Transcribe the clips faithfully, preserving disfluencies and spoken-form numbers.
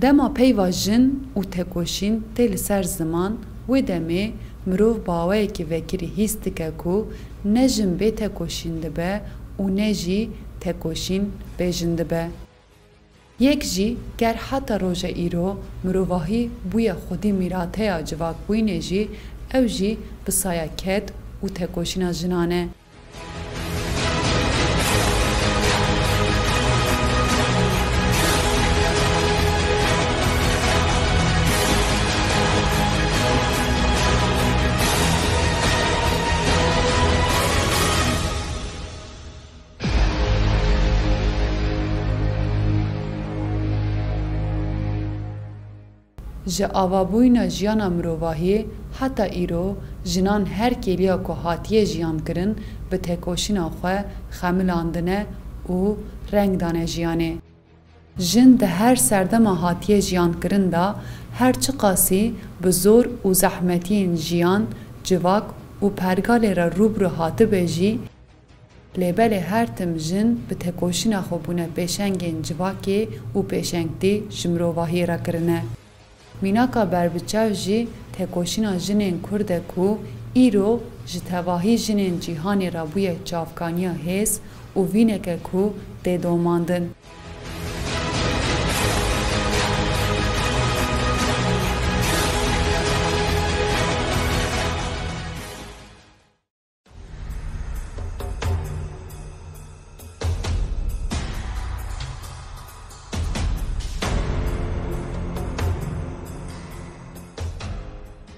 Dema peyva jin û tekoşîn tê li ser ziman, wê demê mirov bi awayekî vekirî hîs dike ku ne jin bê tekoşîn dibe û ne jî tekoşîn bê jin dibe. Yek jî ger heta roja îro mirovahî bûye xwedî mîrateya civakbûyînê jî, ew jî bi saya ked û tekoşîna jinan e. Ji avabûyîna jiyana mirovahiyê heta îro, jinan her kêliya ku hatiye jiyan kirin, bi tekoşîna xwe xemilandine û reng dane jiyanê. Jin di her serdema hatiye jiyan kirin de, her çiqasî bi zor û zehmetiyên jiyan, civak û pergalê re rû bi rû hatibe jî, lê belê her tim jin bi tekoşîna xwe bûne pêşengên civakê û pêşengtî ji mirovahiyê re kirine. Mînaka berbiçav jî tekoşîna jinên Kurd e ku îro ji tevahî jinên cîhanê re bûye çavkaniya hêz û vîneke ku tê domandin.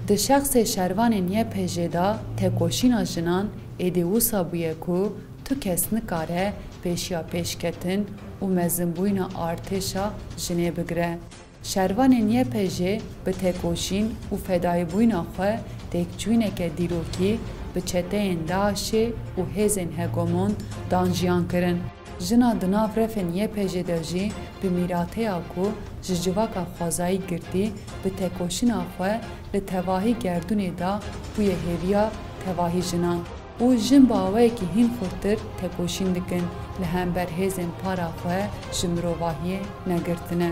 Di şexsê şervanên Y P J de tekoşîna jinan êdî wisa bûye ku tu kes nikare pêşiya pêşketin û mezinbûyîna artêşa jinê bigire. Şervanên Y P J bi tekoşîn û fedayîbûyîna xwe têkçûyîneke dîrokî bi çeteyên DAIŞê û hêzên hegemon dan jiyan kirin. Jina di nav refên Y P J de jî bi mîrateya ku ji civaka xwezayî girtî, bi tekoşîna xwe li tevahî gerdûnê de bûye hêviya tevahî jinan. Û jin bi awayekî hîn xurtir tekoşîn dikin, li hember hêzên para xwe ji mirovahiyê negirtine.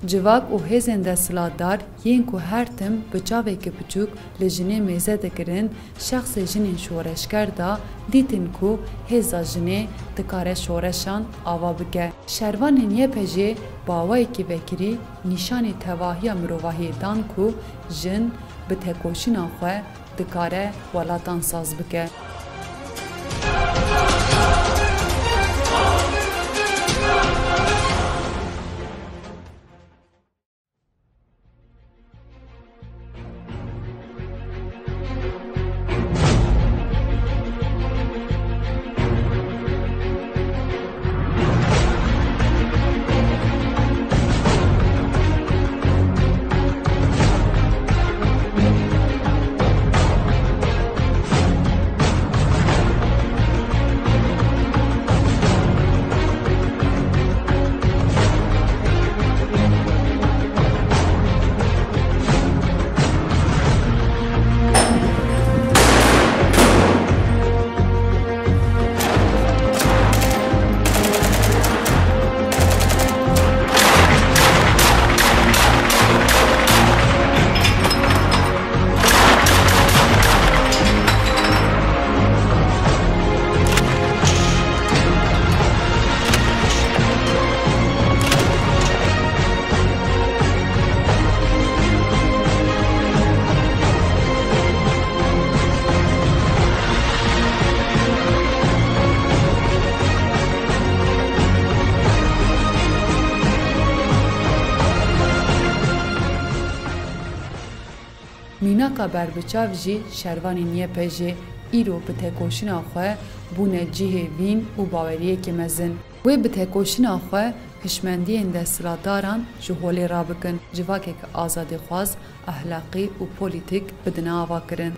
Civak û hêzên desthilatdar yên ku her tim bi çavekî biçûk li jinê mêze dikirin, şexsê jinên şoreşger de dîtin ku hêza jinê dikare şoreşan ava bike. Şervanên Y P J bi awayekî vekirî nîşanî tevahiya mirovahiyê dan ku jin bi tekoşîna xwe dikare welatan saz bike. Mînaka berbiçav jî şervanên Y P J'ê îro bi tekoşîna xwe bûne cihê vîn û baweriyekî mezin. Wê bi tekoşîna xwe hişmendiyên desthilatdaran ji holê rabikin, civakeke azadîxwaz, ehlaqî û polîtîk bidine avakirin.